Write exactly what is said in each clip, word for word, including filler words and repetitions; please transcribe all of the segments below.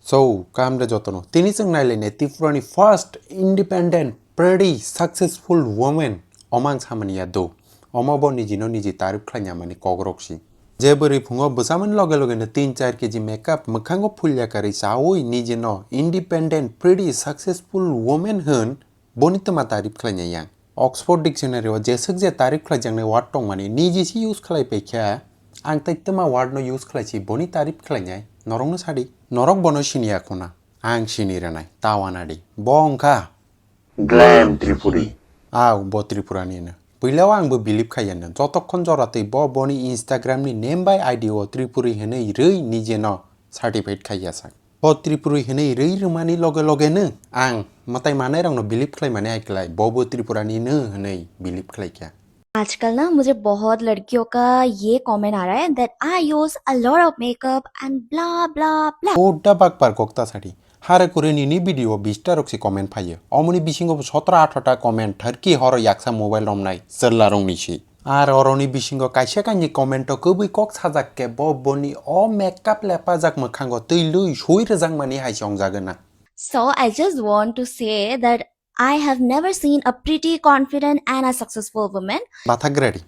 So, kaham de jotono. Tini chwng nailainai Tripurani first independent, pretty, successful woman. Omo ang samani ya do. Omo bo nijino niji tarif khlaina mani kokrok si. Je bwrwi phungo bwchamani loge loge no tin char K G makeup mwkhango phulya karwi chawi nijino independent, pretty, successful woman hwn. Boni twma tarif khlainai yang. Oxford Dictionary o jeswk je tarif khlaijaknai word tongmani niji se use khlai paikha. Ang tei twma word no use khlai si boni tarif khlainai. Norok no sadi. Norok bono siniya khuna. Ang sini rwnai. Ta wanadi. Bo wngkha Glam Tripuri. Au, bo Tripura ni no. Puila o ang bo believe khaiya no. Jotokhon jora tei bo boni Instagram ni name bai I D o Tripuri hinwi rwi nije no certified khaiya sak. Bo Tripuri hinwi rwi rwmani loge loge no ang mwtai manai rok no believe khlai mani hai klai. Bo bo Tripura ni no hinwi believe khlai kha. आजकल ना मुझे बहुत लड़कियों का ये कमेंट आ रहा है that I use a lot of makeup and blah blah blah. Odda bakpar kokta sadi. Hare kure nini video bista rok si comment phaio. Omoni bisingo bo sotro atro ta comment tharki horo yaksa mobile romnai chwla rongni si. Ar oroni bisingo kaisa kaini comment o kwbwi kok sajak khe bo boni o makeup lepajak mwkhango twi lui sui rwjakmani hai se ongjago na. So I just want to say that I have never seen a pretty, confident and a successful woman. Bathak ready.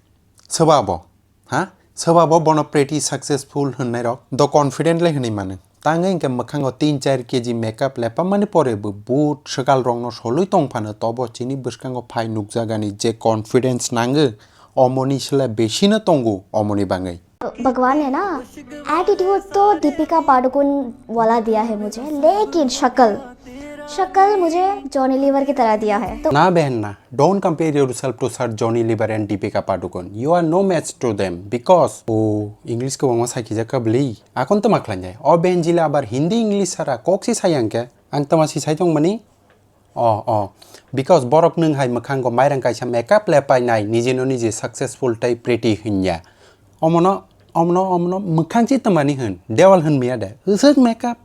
Soba bo? Ha? Soba bo bono pretty, successful hwnnai rok? Do confident le hwnwi mano. Tangwi hwnkhe mwkhango tin char K G makeup lepamani pore bo boot swkal rokno solwi tong phano tobo chini bwskango phai nukjagani je confidence nango omoni sle besino tongo omoni bangwi. भगवान ने ना एटीट्यूड तो दीपिका पादुकोण वाला दिया है मुझे, लेकिन शक्ल शक्ल मुझे जॉनी लीवर की तरह दिया है। तो ना बहन ना, don't compare yourself to such Johnny Lever and Deepika Padukone. You are no match to them because o English kwbangma sakijak ka bwlwi. Akon tama khlainai. O benjila abar Hindi English sara kok si sayang khe ang tama si sai tongmani. O, o. Because borok nwng hai mwkhango mairang kaisa makeup le painai, nijino niji successful tei pretty hinya. Omono, omono, omono mwkhang chi twmani hwn. Dewal hwn miya de. Usuk makeup.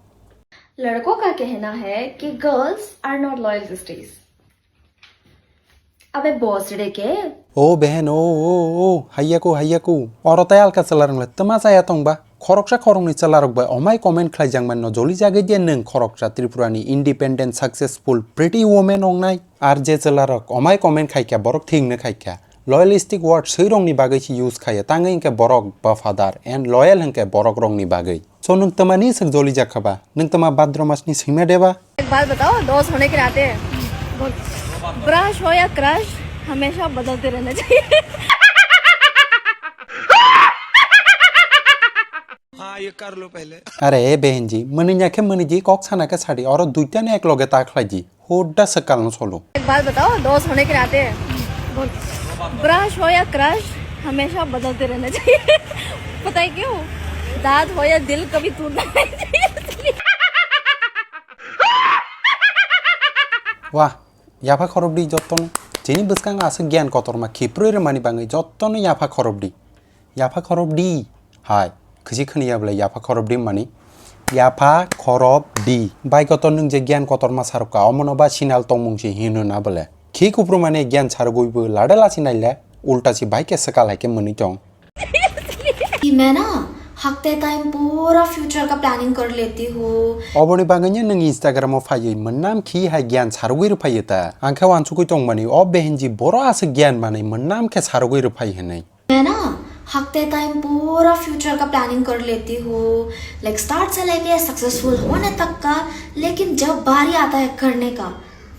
लड़कों का कहना है कि girls are not loyal sisters। अबे बॉस रे के? O behen, o, o, o, haiyaku, haiyaku. Oro tai alka chwlarwng le twma chaya tongba. Khoroksa khoroknwi chwlarok bai omai comment khlaijak manno joli jagwi de nwng khoroksa Tripurani independent successful pretty woman wngnai. Ar je chwlarok omai comment khaikha borok thik hwnwi khaikha. Loyalistic word swirokni bagwi se use khaiya tangwi hwnkhe borok wafadar and loyal hwnkhe borokrokni bagwi. So nwng twmani swk joli jakha ba? Nwng twma Bhadra masni swima deba? एक बात बताओ, दोस्त होने के नाते बोल, ब्रश हो या क्रश, हमेशा बदलते रहना चाहिए। हाँ, ये कर लो पहले। Are behenji, mwnwi ya khe mwnwi di, kok sana khe sadi, oro duita no ek loge ta khlai di. Hudda swkal no solo. एक बात बताओ, दोस्त होने के नाते बोल, ब्रश हो या क्रश, हमेशा बदलते रहना चाहिए। पता है क्यों? दांत हो या दिल, कभी टूटना नहीं चाहिए। Wah, yapha khorop di jottono. Chini bwskango aswk giyan kotorma khiprwi rwmani bagwi jottono yapha khorop di. Yapha khorop di. Hai, khwsi khwniya bwle yapha khorop di mani. Yapha khorop di. Bai kotor nwng je giyan kotorma sarwkha, omono ba sinal tongmung se hino na bwle. Khi kupru mani giyan sarwgwi bo lada lasi naile, ulta si bai khe swkal hai khe mwnwi tong. कि मैं ना हकते टाइम पूरा फ्यूचर का प्लानिंग कर लेती हूँ। Oboni bagwi no nwng Instagram o phaiwi mwnnam khi hai giyan sarwgwi rwphaiyo ta. Ang khe wansugwi tongmani o behenji boro aswk giyan manwi mwnnam khe sarwgwi rwphai hwnwi. मैं ना हकते टाइम पूरा फ्यूचर का प्लानिंग कर लेती हूँ, लाइक स्टार्ट से लेके सक्सेसफुल होने तक का, लेकिन जब बारी आता है करने का,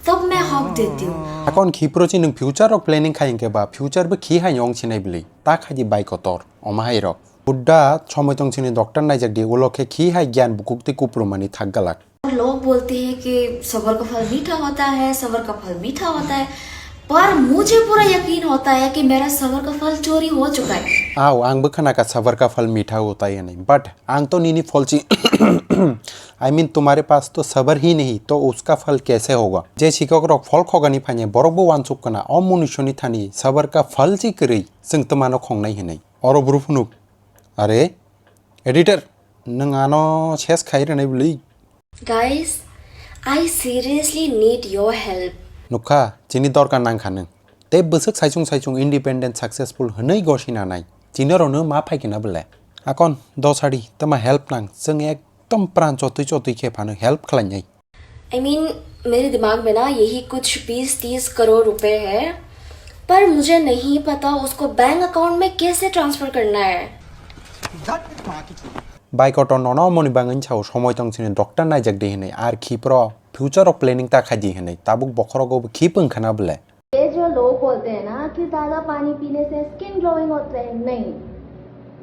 तब मैं हक देती हूँ। Akon khipro chi nwng future rok planning khai hwnkhe ba future bo khi hai ong sinai bwlwi. Ta khai di bai kotor, omo hai rok. Hudda somoi tong sini doctor naijak di, ulo khe khi hai giyan bukuk tei kupru mani thak galak. लोग बोलते हैं कि सबर का फल मीठा होता है, सबर का फल मीठा होता है, पर मुझे पूरा यकीन होता है कि मेरा सबर का फल चोरी हो चुका है। Au, ang bo khana kha sabar ka phal mitha hota hai hwnwi, but ang to nini pholchi, I mean, tumhare paas to sabar hi nahi, to uska phal kaise hoga? Je sikhok rok phol khogani phainai, borok bo wansuk khna, o munusyoni thani sabar ka phal chi kwrwi, chwng twmano khongnai hwnwi. Oro bru phunuk, are, editor, nwng ano ses khai rwnai bwlwi? Guys, I seriously need your help. Nukha, chini dorkar nangkha nwng. Tei bwswk saichung saichung independent successful hwnwi gosi nanai. Chini rokno ma phai khe na bwle. Akon, dosadi, tama help nang. Chwng ek Ekdom pran chotwi chotwi khe phano help khlainai. I mean, मेरे दिमाग में ना यही कुछ बीस तीस करोड़ रुपए है, पर मुझे नहीं पता उसको बैंक अकाउंट में कैसे ट्रांसफर करना है। Bai kotor nono omoni bangwi sao somoi tong sini doctor naijak di hinwi, ar khipro future o planning ta khai di hinwi, tabuk bokhorogo bo khip wngkha na bwle? ये जो लोग बोलते हैं ना कि ज्यादा पानी पीने से स्किन ग्लोइंग होते हैं, नहीं,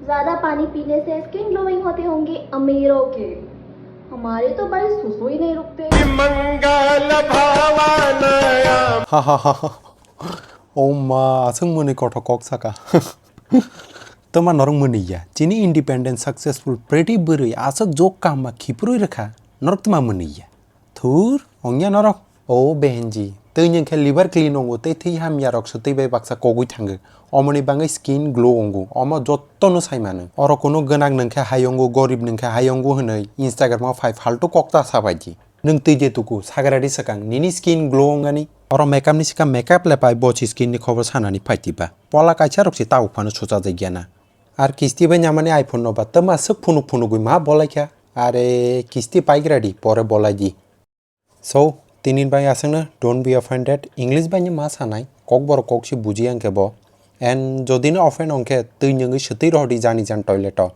ज्यादा पानी पीने से स्किन ग्लोइंग होते होंगे अमीरों के। हमारे तो भाई सुसु ही नहीं रुकते। मंगल भावनाया। Ha ha ha ha. O ma, aswk mwnwi kothok kok saka. Tama norok mwnwi ya. Chini independent, successful, pretty bwrwi aswk jok kaham ma khiprwi rwkha. Norok tama mwnwi ya. Thur, ongya norok. O behenji, twi nwng khe liver clean wngo tei thwi hamya rok swtwi bai baksa kogwi thango. Omoni bangwi skin glow wngo. Omo jotto no sai mano. Oro kunu gwnang nwng khe hayungo, gorib nwng khe hayungo hwnwi Instagram o phai faltu kok ta sa bai di. Nwng twi de tuku, sagra di swkang, nini skin glow wngani. Oro makeup ni swkang makeup le pai bo si skin ni khobor sanani phai twi ba. Pola kaisa rok se tabuk phano sucha jai gana. Ar kisti bai nyamani iPhone no ba twma swk phunuk phunugwi ma bolai kha. Are kisti paigra di, pore bolai di. So, tini bai aswkno, don't be offended. English bai ni ma sanai, kokborok kok si buji ang khe bo. And jodi no offend ong khe, twi nwngwi swtwi rohor di jani jan toilet o.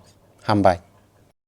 Hambai.